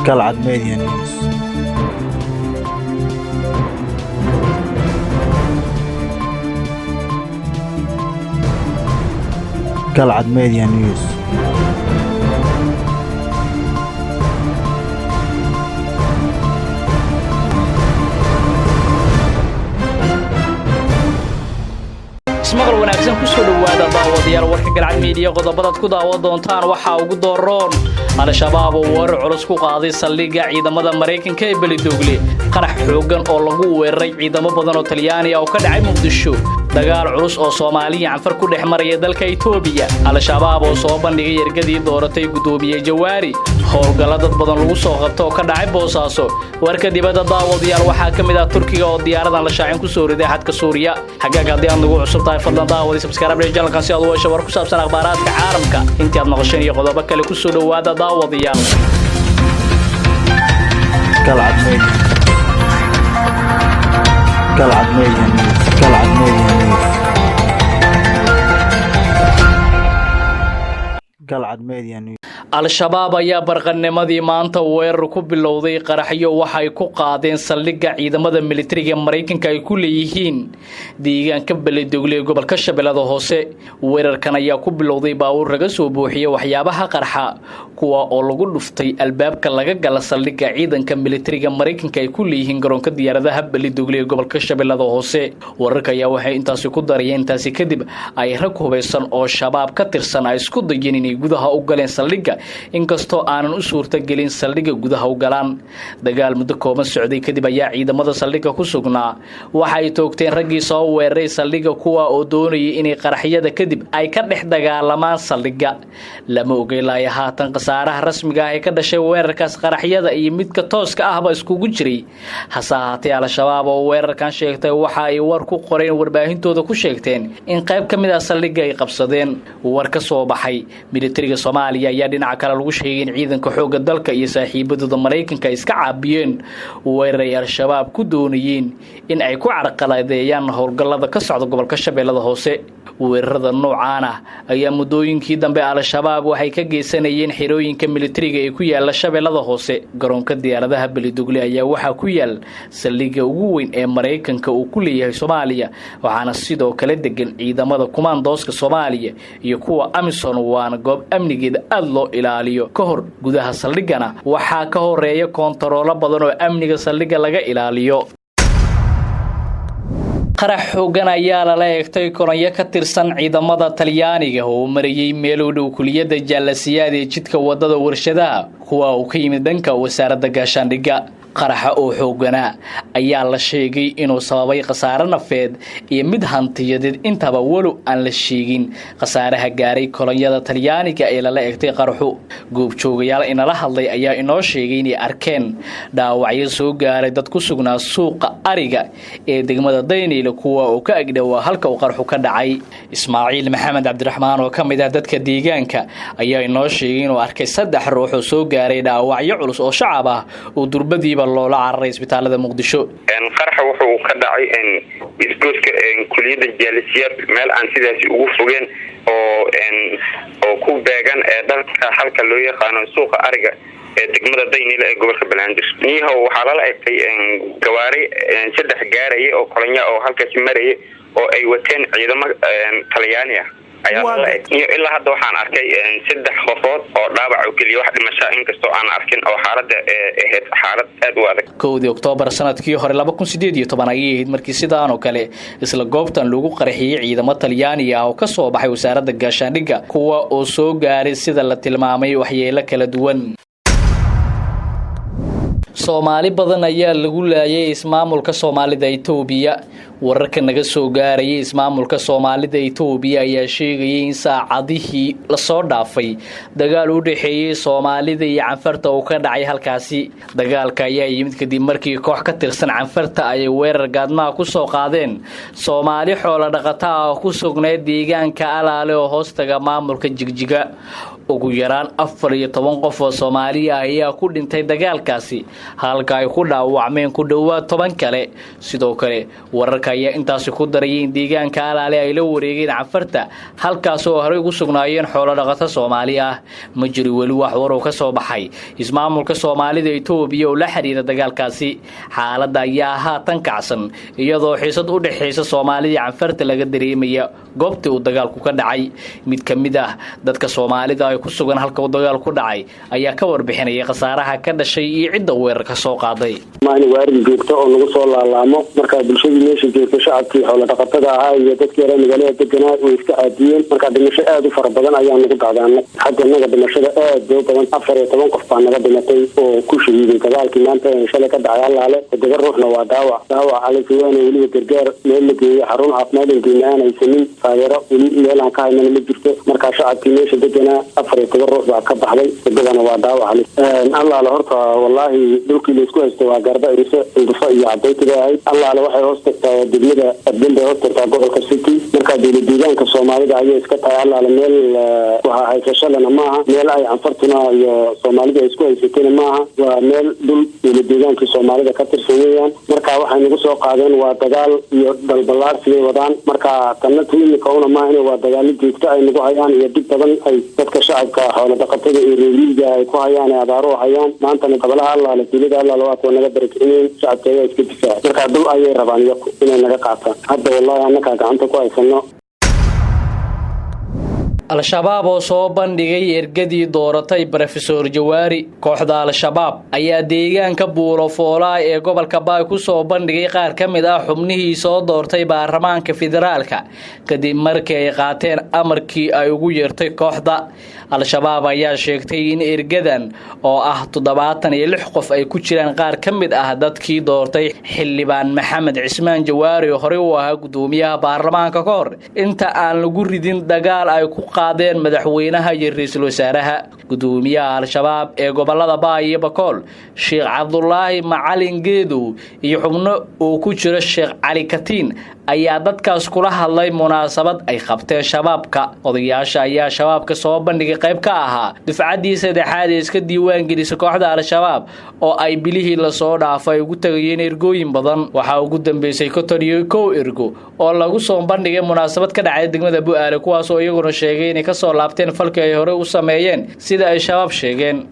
Galcad Media News. Galcad Media News. Ismaqal wanaagsan, kusoo dhowaada daawadayaal warka Galcad Miidiya. Qodobadaad ku daawan doontaan waxaa ugu dooroon: Al-Shabaab oo weerar culus ku qaaday saldhigga ciidamada Maraykanka ee Belidogle, qarax xooggan oo lagu weeraray ciidamo badan oo Talyaani ah oo ka dhacay Muqdisho, dagaal culus oo Soomaaliya Canfar ku dhex maraya dalka Itoobiya, Al-Shabaab oo soo bandhigay ergadii dooratay guddoomiye Jawaari, howlgalla dad badan lagu soo qabto oo ka dhacay Boosaaso. Warka dibadda, daawadayaal, waxaa ka mid ah Turkiga oo diyaaradan la shaacin ku soo riday xadka Suuriya. Xagaaga, haddii aad nagu cusub tahay, fadlan daawadi subscribe channelkan si aad u hesho war ku saabsan akhbaaraadka caalamka. Intii aad maqasheen iyo qodobo kale, ku soo dhowaada, daawadayaal. Galcad Media. Galcad Media News. Galcad Media News. Galcad Media News. Al-Shabaab ayaa barqanimadii maanta weerar ku bilowday qaraxyo waxay ku qaadeen saldhigga ciidamada militariga Maraykanka ay ku leeyihiin deegaanka Beledogle ee gobolka Shabeellada Hoose. Weerarkan ayaa ku bilowday baabuur laga soo buuxiyey waxyaabaha qarxa, kuwa oo lagu dhuftay albaabka laga gala saldhigga ciidanka militariga Maraykanka ay ku leeyihiin garoonka diyaaradaha Beledogle ee gobolka Shabeellada Hoose. Wararka ayaa waxay intaasi ku darayeen intaasi kadib ay rag hubeysan oo Shabaab ka tirsan ay isku dayeen inay gudaha u galeen saldhigga, inkastoo aanan u suurtagelin saldhigga gudaha u galaan. Dagaal muddo kooban socday kadib ayaa ciidamada saldhigga ku sugnaa waxay toogteen raggii soo weeraray saldhigga, kuwa oo doonayay inay qaraxyada kadib ay ka dhex dagaalamaan saldhigga. Lama ogey laaya haatan khasaaraha rasmiga ah ee ka dhashay weerarkaas qaraxyada iyo midka tooska ahba iskugu jiray. Hase ahaatee, Al-Shabaab oo weerarkan sheegtay waxa ay war ku qoreen warbaahintooda ku sheegteen in qayb ka mid ah saldhigga ay qabsadeen. War ka soo baxay militariga Soomaaliya ayaa dhinaca kale lagu sheegay in ciidanka xoogga dalka iyo saaxiibadooda Maraykanka ay iska caabiyeen weerar ay Al-Shabaab ku doonayeen in ay ku carqaladeeyaan howlgallada ka socda gobolka Shabeellada Hoose. Weerarada noocaan ah ayaa muddooyinkii dambe Al-Shabaab waxay ka geysanayeen xerooyinka militariga ee ku yaala Shabeellada Hoose. Garoonka diyaaradaha Belidogle ayaa waxaa ku yaal saldhigga ugu weyn ee Maraykanka uu ku leeyahay Soomaaliya, waxaana sidoo kale degan ciidamada kumaandooska Soomaaliya iyo kuwa AMISOM, waana goob amnigeeda aada loo ilaaliyo. Ka hor gudaha saldhiggana waxaa ka horeeya koontaroolo badan oo amniga saldhigga laga ilaaliyo. Qarax xoogan ayaa lala eegtay kolonyo ka tirsan ciidamada Talyaaniga oo marayay meel u dhow kuliyadda Jaalasiyaad ee jidka wadada Warshadaha, kuwa uu ka yimid dhanka wasaaradda gaashaandhigga. Qaraxa oo xooganaa ayaa la sheegay inuu sababay khasaare nafeed iyo mid hantiyadeed intaba, walow aan la sheegin khasaaraha gaaray kolonyada Talyaaniga ee lala egtay qaraxu. Goobjoogayaal inala hadlay ayaa inoo sheegay inay arkeen dhaawacyo soo gaaray dad ku sugnaa suuqa ariga ee degmada Dayniile, kuwa oo ka agdhowaa halka uu qaraxu ka dhacay. Ismaaciil Maxamed Cabdiraxmaan oo ka mid ah dadka deegaanka ayaa inoo sheegay inuu arkay saddex ruux oo soo gaaray dhaawacyo culus oo shacab ah oo durbadiiba loola cararay isbitaalada Muqdisho. Qaraxa wuxuu ka dhacay isgoyska kuliyadda Jaalisiyaad, meel aan sidaasi ugu fogeen oo ku beegan ee dhalka halka loo yaqaano suuqa ariga ee degmada Daynile ee gobolka Banaadir. Niyahow, waxaa lala egtay gawaari saddex gaaraya oo kolonya oo halkaasi maraya oo ay wateen ciidamo Talyaani ah ayaa lala eg. Ilaa hadda waxaan arkay saddex qofood oo dhaawac oo keliya, wax dhimasha inkastoo aan arkin oo xaalada ahayd xaalad aad u adag. 1dii Oktoobar sanadkii hore 2018 ayay ahayd markii sidaan oo kale isla goobtan lagu qarxiyey ciidamo Talyaani ah oo ka soo baxay wasaaradda gaashaandhigga, kuwa oo soo gaaray, sida la tilmaamay, waxyeelo kala duwan. Soomaali badan ayaa lagu laayay ismaamulka Soomaalida Itoobiya. Wararka naga soo gaarayay ismaamulka Soomaalida Itoobiya ayaa sheegayay in saacadihii lasoo dhaafay dagaal u dhexeeyey Soomaalida iyo Canfarta uu ka dhacay halkaasi. Dagaalka ayaa yimid kadib markii koox ka tirsan Canfarta ay weerar gaadmaha ku soo qaadeen Soomaali xoolo dhaqata ah oo ku sugnayd deegaanka Alaale oo hoostaga maamulka Jigjiga. Ugu yaraan 14 qof oo Soomaaliya ayaa ku dhintay dagaalkaasi, halka ay ku dhaawacmeen ku dhowaad 10 kale. Sidoo kale, wararka Wararka ayaa intaasi ku darayay in deegaanka Alaale ay la wareegeen Canfarta, halkaas oo horey ugu sugnaayeen xoolo dhaqato Soomaali ah. Ma jiro weli wax war oo ka soo baxay ismaamulka Soomaalida Itoobiya oo la xiriira dagaalkaasi. Xaaladda ayaa haatan kacsan, iyadoo xiisad u dhexaysa Soomaalida Canfarta laga dareemaya goobtii uu dagaalku ka dhacay. Mid ka mid ah dadka Soomaalida ay ku sugan halka uu dagaalku ku dhacay ayaa ka warbixinaya khasaaraha ka dhashay iyo cidda weerarka soo qaaday. Waarin joogto oo nagu soo laalaamo. Marka bulshadii meesha joogta, shacabkii xoola dhaqatada ahaa iyo dadkii reer magaalada deganaa, way iska caadiyeen. Marka dhimasho aada u fara badan ayaa nagu dhacdaana xagga naga. Dhimashada aad bay u badan, 14 qof baa naga dhimatay oo ku shahiiday dagaalkii maanta shalay ka dhacay Allaale. 7 ruuxna waa dhaawac, dhaawac calisawaana. Weliba gargaar meel la geeyo, xarun caafimaad aan geyna aan haysanin, taageero weli meel aan ka haynana ma jirto. Marka shacabkii meesha deganaa 14 ruux baa ka baxday, 7na waa dhaawac halis. Allaale horta wallaahi dhulkii laisku haysto waa Garba Ciise, Cundufo iyo Cadayta bay ahayd. Allaale waxay hoos tagtaa degmada Adben bay hoos tagtaa, gobolka City. Marka dowlad deegaanka Soomaalida ayay iska tahay Allaale. Meel waxa haysashadana maaha, meel ay Canfartuna iyo Soomaalida ay isku haysatayna maaha. Waa meel dhul dowlad deegaankii Soomaalida ka tirsan weeyaan. Marka waxay nagu soo qaadeen waa dagaal iyo dalballaarsi bay wadaan. Marka tanna tu imika una maahane, waa dagaalo joogto ay nagu hayaan iyo dhib badan ay dadka shacabka xoola dhaqatada iyo reer ay ku hayaan ee abaaruhu hayaan. Maantana gobolaha Allaale, tuulada Allaale waa kuwa naga barakicinayn, shacabka ayaa iska difaaca. Marka dhul ayay rabaan iyaku inay naga qaataan. Hadda wallahi annakaa gacanta ku haysano. Al-Shabaab oo soo bandhigay ergadii dooratay Brofesor Jawaari. Kooxda Al-Shabaab ayaa deegaanka Buulo Foolaa ee gobolka Baay ku soo bandhigay qaar ka mid ah xubnihii soo doortay baarlamaanka federaalka, kadib markii ay qaateen amarkii ay ugu yeertay kooxda. Al-Shabaab ayaa sheegtay in ergadan oo ah 76 qof ay ku jiraan qaar ka mid ah dadkii doortay Xildhibaan Maxamed Cismaan Jawaari, oo horey u ahaa guddoomiyaha baarlamaanka ka hor inta aan lagu ridin dagaal ay ku qaadeen madaxweynaha iyo ra-iisul wasaaraha. Gudoomiyaha Al-Shabaab ee gobolada Baay iyo Bakool, Sheekh Cabdulaahi Macalin Geedow, iyo xubno uu ku jiro Sheekh Cali Katiin ayaa dadkaas kula hadlay munaasabad ay qabteen Shabaabka. Odayaasha ayaa Shabaabka soo bandhigay qayb ka ahaa dufcaddii saddexaad ee iska diiwaan gelisay kooxda Al-Shabaab, oo ay bilihii lasoo dhaafay ugu tagayeen ergooyin badan. Waxaa ugu dambeysay 51 ergo oo lagu soo bandhigay munaasabad ka dhacay degmada Bu-aale, kuwaasoo iyaguna sheegay inay kasoo laabteen falkii ay horey u sameeyeen, sida ay Shabaab sheegeen.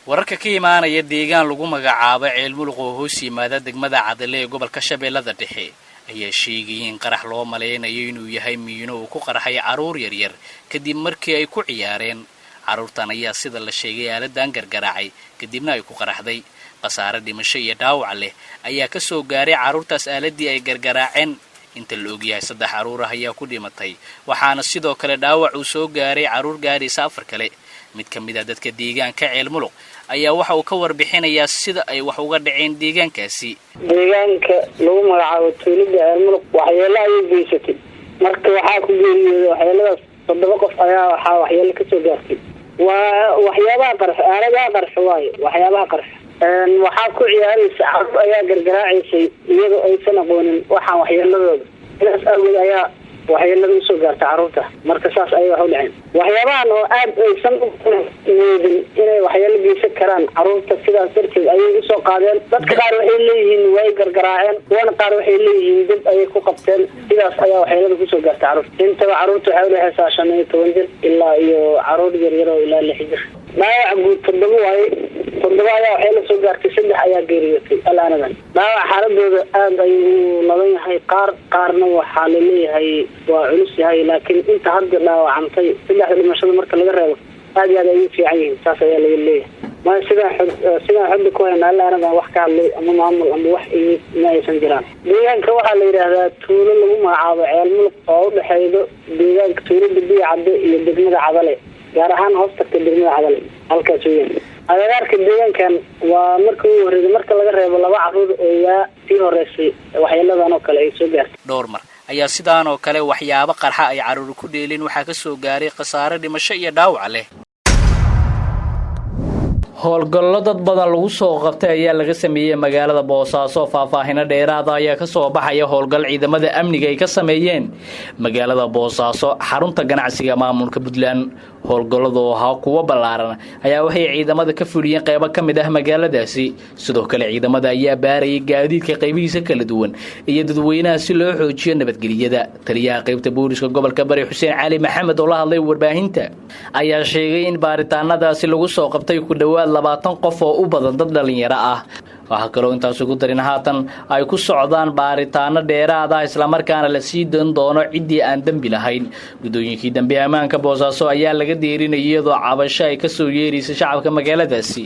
Wararka ka imaanaya deegaan lagu magacaabo Ceelmuluq oo hoos yimaada degmada Cadale ee gobolka Shabeellada Dhexe ayaa sheegayay in qarax loo malaynayo inuu yahay miino uu ku qarxay carruur yaryar kadib markii ay ku ciyaareen. Carruurtan ayaa, sida la sheegay, aaladan gargaraacay, kadibna ay ku qaraxday. Khasaare dhimasho iyo dhaawac leh ayaa ka soo gaaray carruurtaas aaladii ay gargaraaceen. Inta la ogyahay, saddex carruur ah ayaa ku dhimatay, waxaana sidoo kale dhaawac uu soo gaaray carruur gaaraysa afar kale. Mid ka mid ah dadka deegaanka Ceelmuluq ayaa waxa uu ka warbixinayaa sida ay wax uga dhaceen deegaankaasi. Deegaanka lagu magacaabo tuulada Ceelmuluq waxyeelo ayay geysatay. Marka waxaa ku geeriyooday waxyeeladaas 7 qof ayaa waxaa waxyeelo kasoo gaartay. Waa waxyaabaha qarx, aaladaha qarxo waayo. Waxyaabaha qarx waxaa ku ciyaaraysa carruur ayaa gargaraacaysay, iyadoo aysan aqoonin waxaan waxyeeladooda. Sidaas awgeed ayaa waxyeelada usoo gaarta carruurta. Marka saas ayay wax u dhaceen. Waxyaabahan oo aad aysan moodin inay waxyeelo geysan karaan carruurta, sidaas darteed ayay usoo qaadeen. Dadka qaar waxay leeyihiin way gargaraaceen, kuwana qaar waxay leeyihiin dad ayay ku qabteen. Sidaas ayaa waxyeelada kusoo gaarta carruurta. Intaba carruurta waxay udhexeysaa 15 jir ilaa iyo carruur yaryar oo ilaa 6 jir. Dhaawac guud 7 waaye. 7 ayaa waxyeelo soo gaartay, 3 ayaa geeriyootay alaanadan. Dhaawac xaaladooda aada ayuu laban yahay qaar, qaarna waxaa laleeyahay waa culus yahay, laakiin inta hadda dhaawacantay, saddexda dhimashada marka laga reebo, aad iyo aad ayay fiican yihiin, saas ayaa laga leeyahay. Maya, sidaan xogda ku hayna, alaanadan wax ka hadlay ama maamul ama wax imid ma aysan jiraan. Deegaanka waxaa la yidhaahdaa tuulo lagu magacaabo Ceelmuluq oo udhexeedo deegaanka tuulada Biya Cadde iyo degmada Cadale, gaar ahaan hoos tagta degmada Cadale halkaas weeyaan. Agagaarka deegaankan waa markii ugu horreysay, marka laga reebo laba carruur oo yaa sii horeysay waxyeeladan oo kale ay soo gaartay. Dhowr mar ayaa sidaan oo kale waxyaabo qarxa ay carruur ku dheelin waxaa ka soo gaaray khasaare dhimasho iyo dhaawac leh. Howlgallo dad badan lagu soo qabtay ayaa laga sameeyey magaalada Boosaaso. Faahfaahino dheeraada ayaa kasoo baxaya howlgal ciidamada amniga ay ka sameeyeen magaalada Boosaaso, xarunta ganacsiga maamulka Puntland. Howlgalladu oo ahaa kuwo ballaaran ayaa waxay ciidamada ka fuliyeen qeybo ka mid ah magaaladaasi. Sidoo kale ciidamada ayaa baarayay gaadiidka qaybihiisa kala duwan iyo dadweynaha si loo xoojiyo nabadgelyada. Taliyaha qeybta booliska gobolka Bari, Xuseen Cali Maxamed, oo la hadlay warbaahinta, ayaa sheegay in baaritaanadaasi lagu soo qabtay ku dhowaad 20 qof oo u badan dad dhalinyaro ah. Waxaa kaloo intaas ugu darin haatan ay ku socdaan baaritaano dheeraad ah, islamarkaana la sii dan doono ciddii aan dembi lahayn. Guddooyinkii dambe ammaanka Boosaaso ayaa laga deerinayay, iyadoo cabasho ay kasoo yeeraysa shacabka magaaladaasi.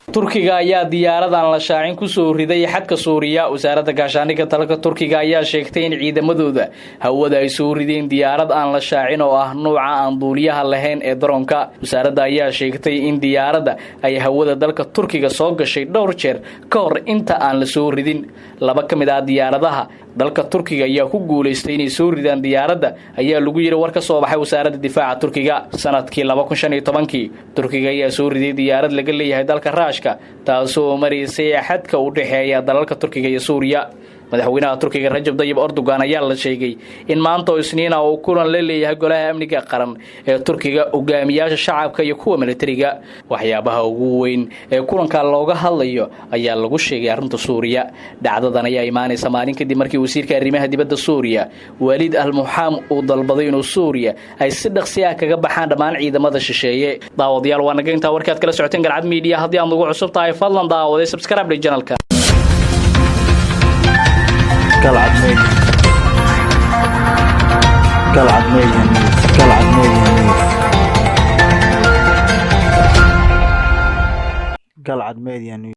Turkiga ayaa diyaaradan la shaacin kusoo riday xadka Suuriya. Wasaaradda gaashaandhigga dalka Turkiga ayaa sheegtay in ciidamadooda hawada ay soo rideen diyaarad aan la shaacin oo ah nuuca aan duuliyaha lahayn ee daroonka. Wasaaradda ayaa sheegtay in diyaaradda ay hawada dalka Turkiga soo gashay dhowr jeer ka hor inta aan la soo ridin. Laba ka mid ah diyaaradaha dalka Turkiga ayaa ku guulaystay inay soo ridaan diyaaradda, ayaa lagu yidhi war ka soo baxay wasaaradda difaaca Turkiga. Sanadkii 2015-kii Turkiga ayaa soo riday diyaarad laga leeyahay dalka Raashka, taasoo maraysay xadka u dhexeeya dalalka Turkiga iyo Suuriya. Madaxweynaha Turkiga Rajab Dayib Erdogan ayaa la sheegay in maanta oo Isniina uu kulan la leeyahay golaha amniga qaran ee Turkiga, hogaamiyaasha shacabka iyo kuwa militariga. Waxyaabaha ugu weyn ee kulanka looga hadlayo ayaa lagu sheegay arrinta Suuriya. Dhacdadan ayaa imaanaysa maalin kadib markii wasiirka arrimaha dibadda Suuriya, Waliid Al Muxaam, uu dalbaday inuu Suuriya ay si dhaqsi ah kaga baxaan dhammaan ciidamada shisheeye. Daawadayaal, waa naga intaa warkaad kala socoteen Galcad Media. Haddii aad nagu cusub tahay, fadlan daawaday subscribe channelka. Galcad Media. Galcad Media News. Galcad Media News. Galcad Media News.